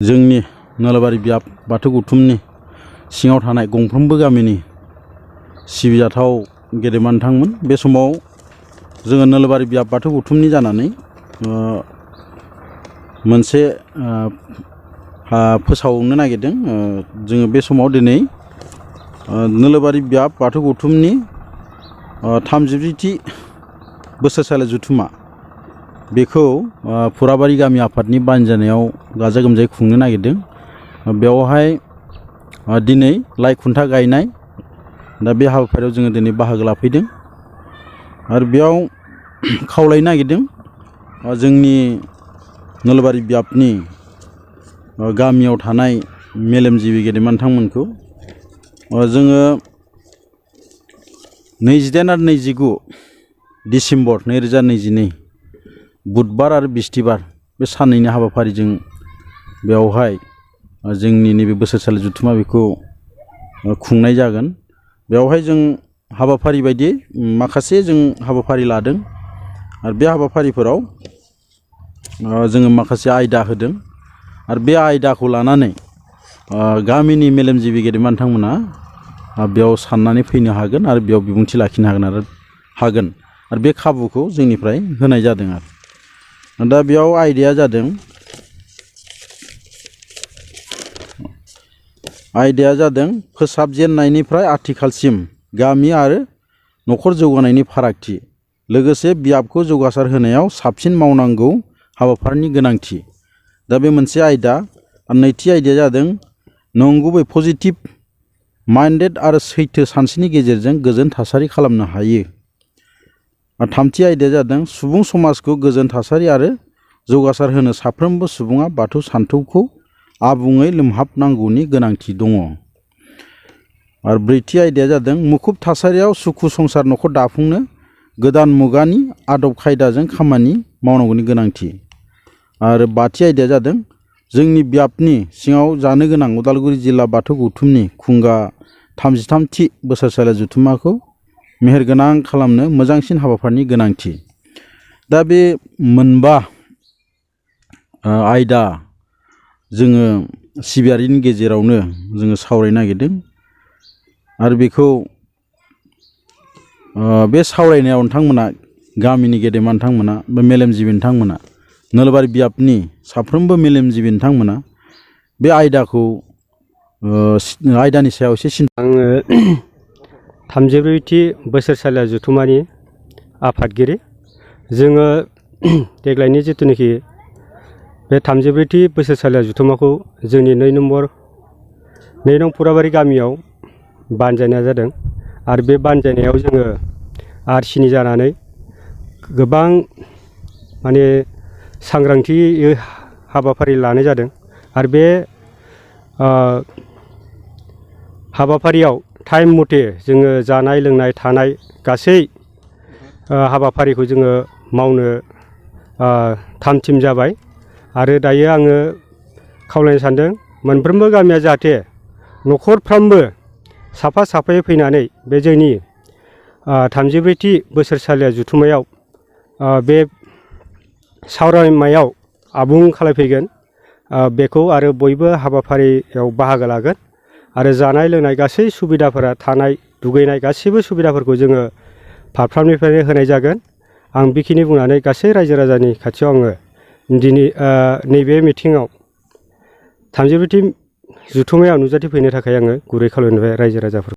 जोंनि नोलोबारि बियाब बाथौ गौथुमनि सिङाव थानाय गंफ्रोमबो गामिनि सिबिजाथाव गेदेमा नोंथांमोन, बे समाव जोङो नोलोबारि बियाब बाथौ गौथुमनि जानानै मोनसे फोसावनो नागिरदों। जोङो बे समाव दिनै नोलोबारि बियाब बाथौ गौथुमनि 32थि बोसोरसालि जथुम्मा बेखौ फुराबारि गामि आफादनि बानजायनायाव गाजा गोमजायै खुंनो नागिरदों। बेवहाय दिनै लाइ खुन्था गायनाय, दा बे हाबाफारियाव जोङो दिनै बाहागो लाफैदों आरो बेयाव खावलायनो नागिरदों जोंनि नोलोबारि बियाबनि गामियाव थानाय मेलेमजिबि गेदेमा नोंथांमोनखौ जोङो 28 आरो 29 डिसेम्बर 2022 बुधबार आरो बिस्थिबार बे साननैनि हाबाफारिजों बेवहाय जोंनि नैबे बोसोरसालि जथुम्मा बेखौ खुंनाय जागोन। बेवहाय जों हाबाफारि बायदि माखासे जों हाबाफारि लादों आरो बे हाबाफारिफोराव जोङो माखासे आयदा होदों आरो बे आयदाखौ लानानै गामिनि मेलेमजिबि गेदेमा नोंथांमोना बेयाव साननानै फैनो हागोन आरो बेयाव बिबुंथि लाखिनो हागोन आरो बे खाबुखौ जोंनिफ्राय होनाय जादों। आरो दा बेयाव आयदाया जादों फोसाबजेननायनिफ्राय आथिखालसिम गामि आरो न'खर जौगानायनि फारागथि, लोगोसे बियाबखौ जौगासार होनायाव साबसिन मावनांगौ हाबाफारिनि गोनांथि। दा बे मोनसे आयदा। आरो नैथि आयदाया जादों नंगुबै पजिटिभ माइन्डेड आरो सैथो सानस्रिनि गेजेरजों गोजोन थासारि खालामनो हायो। आरो थामथि आयदाया जादों सुबुं समाजखौ गोजोन थासारि आरो जौगासार होनो साफ्रोमबो सुबुङा बाथौ सानथौखौ आबुङै लोमहाबनांगौनि गोनांथि दङ। आरो ब्रैथि आयदाया जादों मुखुब थासारियाव सुखु संसार न'खर दाफुंनो गोदान मुगानि आदब खायदाजों खामानि मावनांगौनि गोनांथि। आरो बाथि आयदाया जादों जोंनि बियाबनि सिङाव जानो गोनां उदालगुरि जिल्ला बाथौ गौथुमनि खुंगा 33थि बोसोरसालि जथुम्माखौ मेहेरगोनां खालामनो मोजांसिन हाबाफारिनि गोनांथि। दा बे मोनबा आयदा जोङो सिबियारिनि गेजेरावनो जोङो सावरायनो नागिरदों आरो बेखौ बे सावरायनायाव नोंथांमोना गामिनि गेदेमा नोंथांमोना बा मेलेमजिबि नोंथांमोना नोलोबारि बियाबनि साफ्रोमबो मेलेमजिबि नोंथांमोना बे आयदानि सायाव एसे आङो 32थि बोसोरसालि जथुम्मानि आफादगिरि। जोङो देग्लायनि जिथुनाखि बे 32थि बोसोरसालि जथुम्माखौ जोंनि 2 नं फुराबारि गामियाव बानजायनाय जादों आरो बे बानजायनायाव जोङो आरसिनि जानानै गोबां माने सांग्रांथि हाबाफारि लानाय जादों आरो बे हाबाफारियाव टाइम मथे जोङो जानाय लोंनाय थानाय गासै हाबाफारिखौ जोङो मावनो थाम-थिम जाबाय। आरो दायो आङो खावलायनो सानदों मोनफ्रोमबो गामिया जाहाथे न'खरफ्रामबो साफा साफायै फैनानै बे जोंनि 32थि बोसोरसालि जथुम्मायाव बे सावरायनायाव आबुं खालामफैगोन बेखौ आरो बयबो हाबाफारियाव बाहागो लागोन आरो जानाय लोंनाय गासै सुबिदाफोरा थानाय दुगैनाय गासैबो सुबिदाफोरखौ जोङो फारफ्रोमनिफ्रायनो होनाय जागोन। आं बेखिनि बुंनानै गासै रायजो राजानि खाथियाव आङो दिनै नैबे मिटिङाव 32थि जथुम्मायाव नुजाथिफैनो थाखाय आङो गुरै खावलायबाय रायजो राजाफोरखौ।